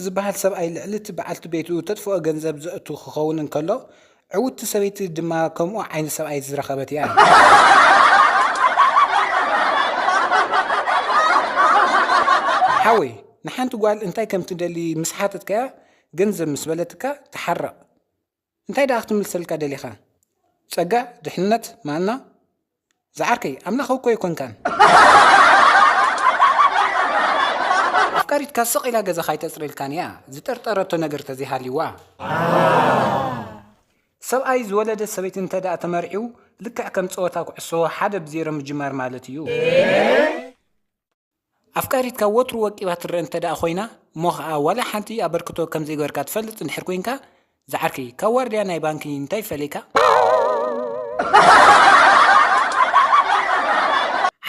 ዝበሃል ሰብኣይ ልዕሊ እቲ በዓልቲ ቤቱ ተጥፍኦ ገንዘብ ዘእቱ ክኸውን እንከሎ፣ ዕውትቲ ሰበይቲ ድማ ከምኡ ዓይነት ሰብኣይ ዝረኸበት እያ። ሓወይ፣ ንሓንቲ ጓል እንታይ ከም ትደሊ ምስ ሓተትካያ፣ ገንዘብ ምስ በለትካ፣ ትሓረቕ። እንታይ ደኣ ክትምልሰልካ ደሊኻ? ጸጋ፣ ድሕነት፣ ማና? ዝዓርከይ፣ ኣምላኽ እኮ ኣይኮንካን። ኣፍቃሪትካ ስቕ ኢላ ገዛኻ ኣይተጽርየልካን እያ፣ ዝጠርጠረቶ ነገር ተዘይሃልይዋ። ሰብኣይ ዝወለደ ሰበይቲ እንተ ደኣ ተመርዒው፣ ልክዕ ከም ጸወታ ኩዕሶ ሓደ ብዜሮ ምጅማር ማለት እዩ። ኣፍቃሪትካ ወትሩ ወቂባ ትረአ እንተ ደኣ ኮይና፣ እሞ ኸኣ ዋላ ሓንቲ ኣበርክቶ ከም ዘይገበርካ ትፈልጥ እንድሕር ኮይንካ፣ ዝዓርከይ፣ ካብ ዋርድያ ናይ ባንኪ እንታይ ይፈለየካ?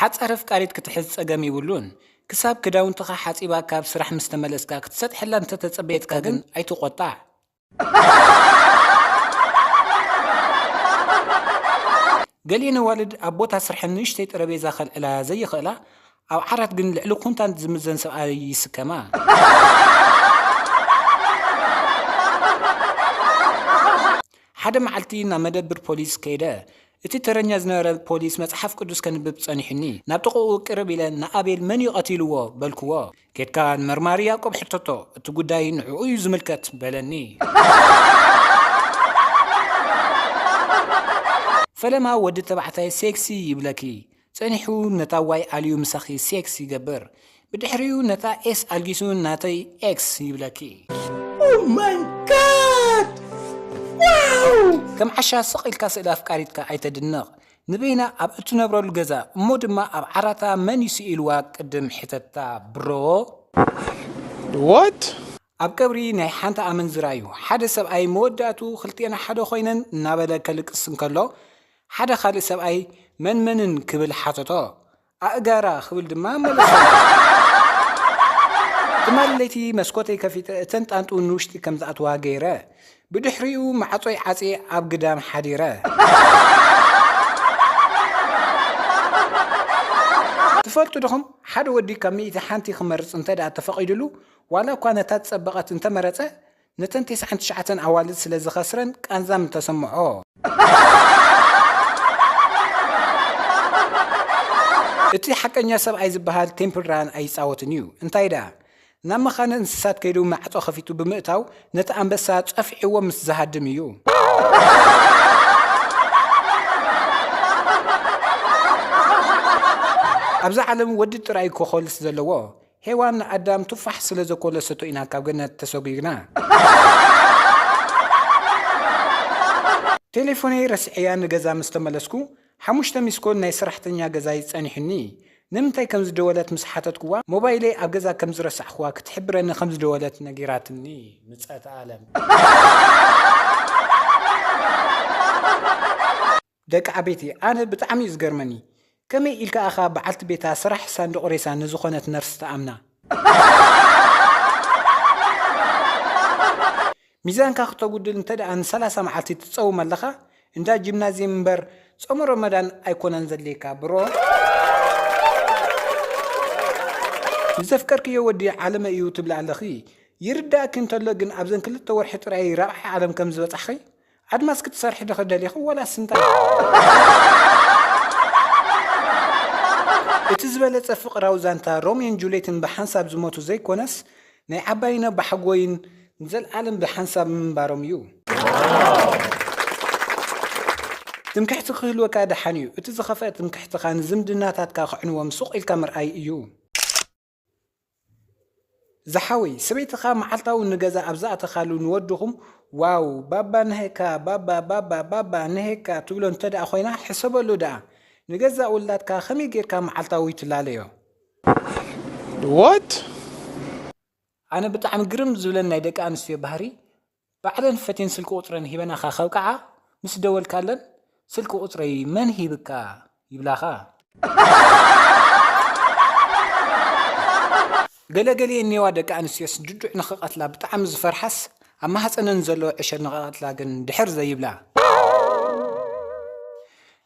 ሓጻር ኣፍቃሪት ክትሕዝ ጸገም ይብሉን። ክሳብ ክዳውንትኻ ሓጺባ ካብ ስራሕ ምስ ተመለስካ ክትሰጥሐላ እንተ ተጸበየትካ ግን ኣይትቖጣዕ። ገሊኤን ኣዋልድ ኣብ ቦታ ስርሐን ንእሽተይ ጠረጴዛ ከልዕላ ዘይኽእላ፣ ኣብ ዓራት ግን ልዕሊ ኩንታን ዝምዘን ሰብኣይ ይስከማ። ሓደ መዓልቲ ናብ መደብር ፖሊስ ከይደ። እቲ ተረኛ ዝነበረ ፖሊስ መጽሓፍ ቅዱስ ከንብብ ጸኒሑኒ። ናብ ጥቕኡ ቅርብ ኢለ፣ "ንኣቤል መን እዩ ቀቲልዎ?" በልክዎ። "ኬድካ ንመርማሪ ያዕቆብ ሕተቶ፣ እቲ ጉዳይ ንዕኡ እዩ ዝምልከት" በለኒ። ፈለማ ወዲ ተባዕታይ ሴክሲ ይብለኪ። ጸኒሑ ነታ ዋይ ኣልዩ ምሳኺ ሴክስ ይገብር። ብድሕሪኡ ነታ ኤስ ኣልጊሱ ናተይ ኤክስ ይብለኪ። Oh my God! Wow! ከም ዓሻ ስቕ ኢልካ ስእሊ ኣፍቃሪትካ ኣይተድንቕ። ንበይና ኣብ እትነብረሉ ገዛ፣ እሞ ድማ ኣብ ዓራታ መን እዩ ስኢልዋ ቅድም ሕተታ፣ ብሮ። What? ኣብ ቀብሪ ናይ ሓንቲ ኣመንዝራ እዩ። ሓደ ሰብኣይ መወዳእቱ ክልቲኤን ሓደ ኮይነን እናበለ ከልቅስ እንከሎ፣ ሓደ ካልእ ሰብኣይ መን መንን ክብል ሓተቶ። ኣእጋራ ክብል ድማ መለሰ። ትማሊ ለይቲ መስኮተይ ከፊተ እተን ጣንጡ ንውሽጢ ከም ዝኣትዋ ገይረ። ብድሕሪኡ ማዕጾይ ዓጽየ ኣብ ግዳም ሓዲረ። ትፈልጡ ዲኹም፣ ሓደ ወዲ ካብ ሚእቲ ሓንቲ ክመርጽ እንተ ደኣ ተፈቒዱሉ፣ ዋላ እኳ ነታ ዝጸበቐት እንተመረጸ፣ ነተን ተስዓን ትሽዓተን ኣዋልድ ስለ ዝኸስረን ቃንዛ ምተሰምዖ። እቲ ሓቀኛ ሰብኣይ ዝበሃል ቴምፕል ራን ኣይጻወትን እዩ። እንታይ ደኣ፣ ናብ መኻነ እንስሳት ከይዱ ማዕጾ ከፊቱ ብምእታው ነቲ ኣንበሳ ጸፍዕዎ ምስ ዝሃድም እዩ። ኣብዛ ዓለም ወዲ ጥራይ ኮኾልስ ዘለዎ። ሄዋን ንኣዳም ቱፋሕ ስለ ዘኮለሰቶ ኢና ካብ ገነት ተሰጒግና። ቴሌፎነይ ረሲዐያ ንገዛ ምስ ተመለስኩ፣ ሓሙሽተ ሚስኮል ናይ ሰራሕተኛ ገዛይ ጸኒሑኒ። ንምንታይ ከም ዝደወለት ምስ ሓተትኩዋ፣ ሞባይለይ ኣብ ገዛ ከም ዝረሳዕኩዋ ክትሕብረኒ ከም ዝደወለት ነጊራትኒ። ምጸት ኣለም። ደቂ ዓበይቲ፣ ኣነ ብጣዕሚ እዩ ዝገርመኒ። ከመይ ኢልካ ኢኻ በዓልቲ ቤታ ስራሕ ሳንዱቕ ሬሳ ንዝኾነት ነርስ ትኣምና? ሚዛንካ ክተጉድል እንተ ደኣ ንሰላሳ መዓልቲ ትጸውም ኣለኻ፣ እንዳ ጂምናዝየም እምበር ጾም ረመዳን ኣይኮነን ዘድልየካ ብሮ። ንዘፍቀርክዮ ወዲ ዓለመ እዩ ትብሊ ኣለኺ። ይርዳእኪ እንተሎ ግን ኣብዘን ክልተ ወርሒ ጥራይ ራብዓይ ዓለም ከም ዝበጻሕኺ ኣድማስ ክትሰርሒ ዶ ከደሊኺ ወላስ እንታይ? እቲ ዝበለጸ ፍቕራዊ ዛንታ ሮሚዮን ጁልየትን ብሓንሳብ ዝሞቱ ዘይኮነስ፣ ናይ ዓባይን ኣባሓጎይን ንዘለኣለም ብሓንሳብ ምንባሮም እዩ። ትምክሕቲ ክህልወካ ደሓን እዩ። እቲ ዝኸፍአ ትምክሕትኻ ንዝምድናታትካ ከዕንዎም ሱቕ ኢልካ ምርኣይ እዩ። ዝሓወይ፣ ሰበይትኻ መዓልታዊ ንገዛ ኣብ ዝኣተኻሉ ንወድኹም፣ "ዋው፣ ባባ ነሄካ፣ ባባ፣ ባባ፣ ባባ ነሄካ" ትብሎ እንተ ደኣ ኮይና፣ ሕሰበሉ ደኣ። ንገዛ ውላድካ ከመይ ጌርካ መዓልታዊ ትላለዮ? What? ኣነ ብጣዕሚ ግርም ዝብለን ናይ ደቂ ኣንስትዮ ባህሪ፣ ባዕለን ፈትየን ስልኪ ቁጽረን ሂበናኻ ከብቅዓ፣ ምስ ደወልካለን፣ "ስልኪ ቁጽረይ መን ሂብካ?" ይብላኻ። ገለገሊኤን እኔዋ ደቂ ኣንስትዮስ ድዱዕ ንኽቐትላ ብጣዕሚ ዝፈርሓስ፣ ኣብ ማህጸነን ዘሎ ዕሸል ንኽቐትላ ግን ድሕር ዘይብላ።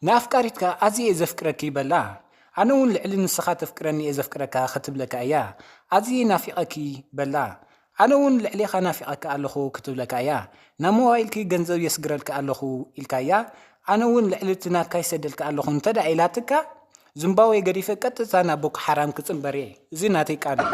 ንኣፍቃሪትካ "ኣዝየ እየ ዘፍቅረኪ" በላ። ኣነ እውን ልዕሊ ንስኻ ተፍቅረኒ እየ ዘፍቅረካ ክትብለካ እያ። "ኣዝየ ናፊቐኪ" በላ። ኣነ እውን ልዕሌኻ ናፊቐካ ኣለኹ ክትብለካ እያ። ናብ ሞባይልኪ ገንዘብ የስግረልካ ኣለኹ ኢልካያ፣ ኣነ እውን ልዕሊ እቲ ናትካ ይሰደልካ ኣለኹ እንተ ደኣ ኢላትካ፣ ዝምባወይ ገዲፈ ቀጥታ ናብ ቦኮ ሓራም ክጽንበር እየ። እዚ ናተይ ቃል እዩ።